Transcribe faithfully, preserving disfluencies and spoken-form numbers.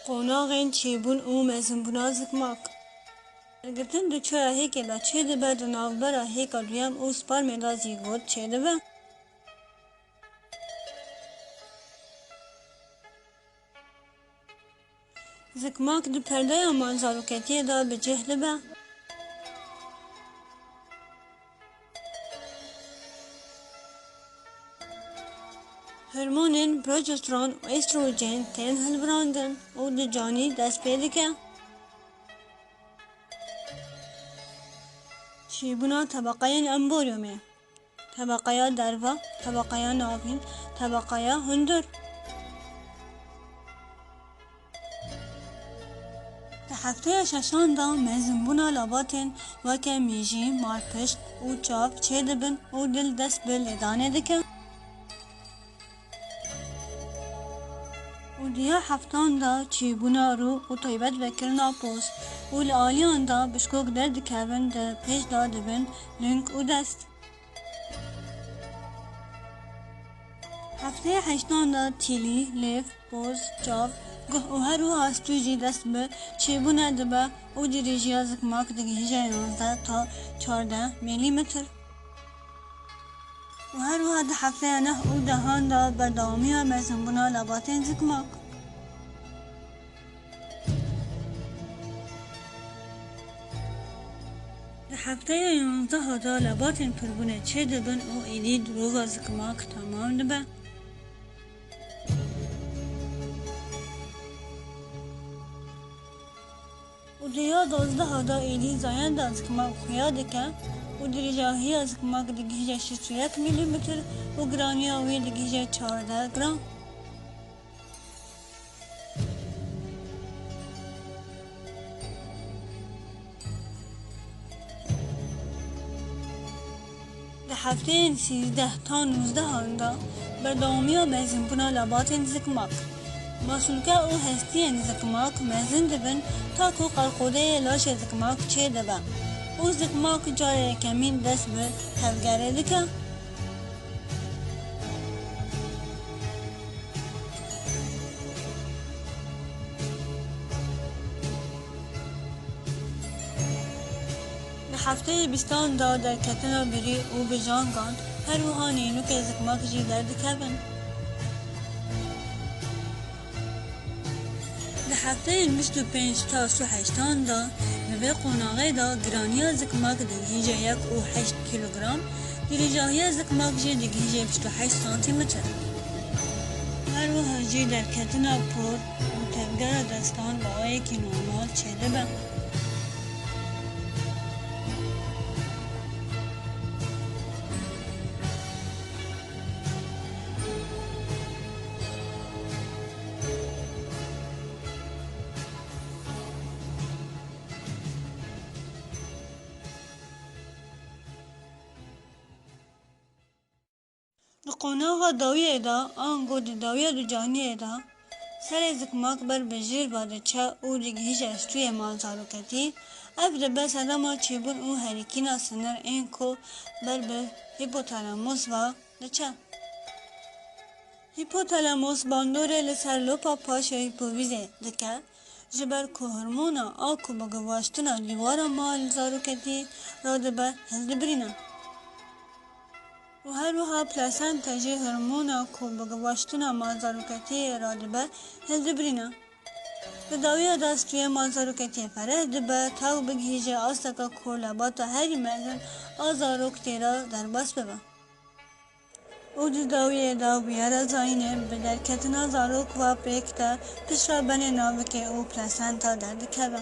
Qonaxên çêbûn û mezinbûna zikmak. Bergirtin di çoya hêkê de çêdibe, di navbera hêka duyem û spermê de zîgot çêdibe. Zikmak di perdeya malzaroketiyê de bi cih dibe. Hormonên projestoron û estrojen tên hilbirandin û di canî dest pê dike. Çêbûna tebeqeyên embriyomê. Tebeqeya derve, tebeqeya navîn, tebeqeya hundir. Di hefteya şeşan de mezinbûna labatên weke mîjî, malpişt û çav çêdibin û dil dest bi lêdanê dike. Û di ya heftan de çêbûna rû û taybet vekirina poz û li aliyan de bişkok derdikevin, di pêş de dibin ling û dest. Hefteyê heştan de tîlî, lêv, poz, çav, guh û her wiha stû jî dest bi çêbûnê dibe û dirêjiya zikmak digihîje yanzdeh ta çardeh milîmetr. Û her wiha di hefteya neh û dehan de berdewamiya mezinbûna labatên zikmak. Di hefteya yanzdeh de labatên pirbûnê çêdibin û êdî dirova zikmak temam dibe. Û di ya dozdeh de êdî zayenda zikmak xuya dike û dirêjahiya zikmak digihîje şêst û yek milîmetr û giraniya wî digihîje çardeh gram. Di hefteyên sîzdeh ta nozdehan de berdewamiya mezinbûna labatên zikmak. Maşûlke û hestiyên zikmak mezin dibin ta ku qerqodeyê laşê zikmak çêdibe û zikmak cara yekemîn dest bi tevgerê dike. Di hefteyê bîstan de derketina birî û bijangan, her wiha nînûkê zikmak jî derdikevin. Di hefteyên bîst û pênc ta sî û heştan de, di vê qonaxê de giraniya zikmak digihîje yek û heşt kîlogram, dirêjahiya zikmak jî digihîje bîst û heşt santîmetr. Her wiha jî derketina por û tevgera destan bi awayekî normal çêdibe. Di qonaxa dawiyê de, ango di dawiya ducaniyê de, serê zikmak ber bi jêr ve diçe û digihîje stûyê malzaroketî. Ev dibe sedema çêbûn û herikîna sinir ên ku ber bi hîpotalamos ve diçe. Hîpotalamos bandorê li ser lopa paş ya hîpovîzê dike, ji ber ku hormona a ku bi givaştina dîwara malzaroketî radibe hildibirîne. Û her wiha plasenta jî hormona ku bi givaştina malzaroketiyê radibe hildibirîne. Di dawiya de stûyê malzaroketiyê fereh dibe, ta ku bigihîje asteke ku lebata herî mezin a zarok tê re derbas bibe. Û di dawiyê de bûyera zayînê bi derketina zarok ve pêk de piştre benê navikê û plasenta derdikeve.